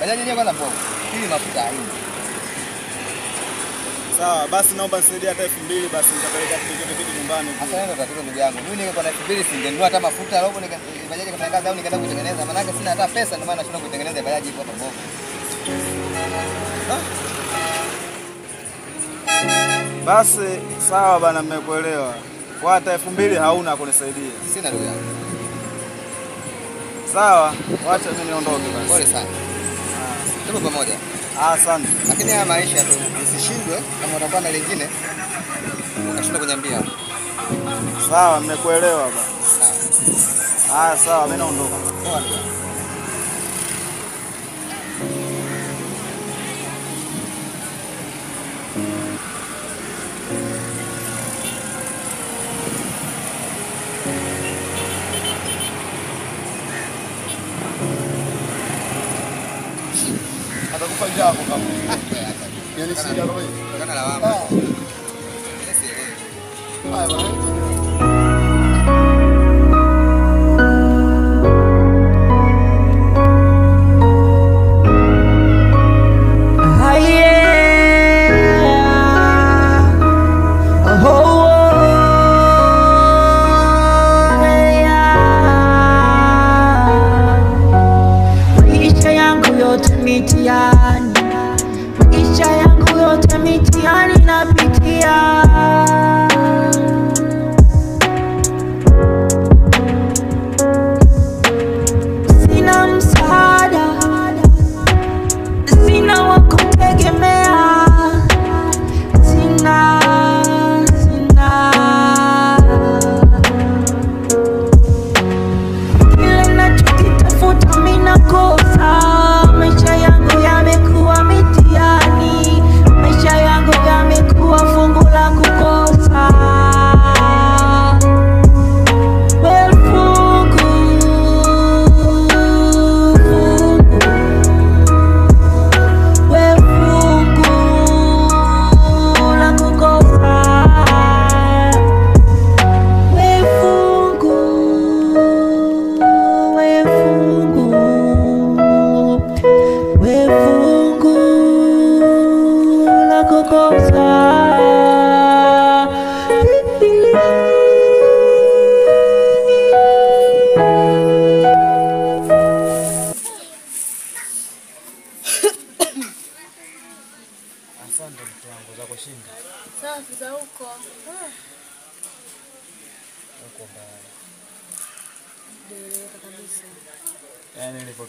Bajaji yenyewe kwanza mbovu. Hii mafuta haina. Sawa, basi naomba nisaidie hata 2000 basi nitapeleka kitu nyumbani. Sasa ndio tatizo ndugu yangu. Mimi ningekuwa na 2000 singenunua hata mafuta robo nika bajaji kafanya kazi au nikaenda kutengeneza. Maana yake sina hata pesa ndio maana nashindwa kutengeneza bajaji ipo hapa mbovu. Basi sawa bana, nimekuelewa. Kwa hata 2000 hauna kunisaidia. Sina ndugu yangu. Sawa, wacha mimi niondoke basi. Pole sana. Tupo pamoja. Asante. Lakini haya maisha tu usishindwe kama utakuwa na lingine ukashindwa kuniambia. Sawa, nimekuelewa bana. Sawa. Sawa, mimi naondoka. Poa ndugu yangu. Atakufa njaa hapo kama. Yaani si njaa kama hiyo. Kana lawama. Haya bwana. Maisha yangu yote mitihani napitia. Sina msaada, sina wa kutegemea, sina. Kile nachokitafuta mimi nakosa. Maisha yangu yamekuwa mitihani, maisha yangu yamekuwa fungu la kukosa. Well, fungu, fungu. Well, fungu la kukosa. Well, fungu, well, fungu. We fungu la kukosa. Asante mtu wangu za kushinda. Safi za huko. Huko mbaya. Ndio kabisa. Yaani nilipo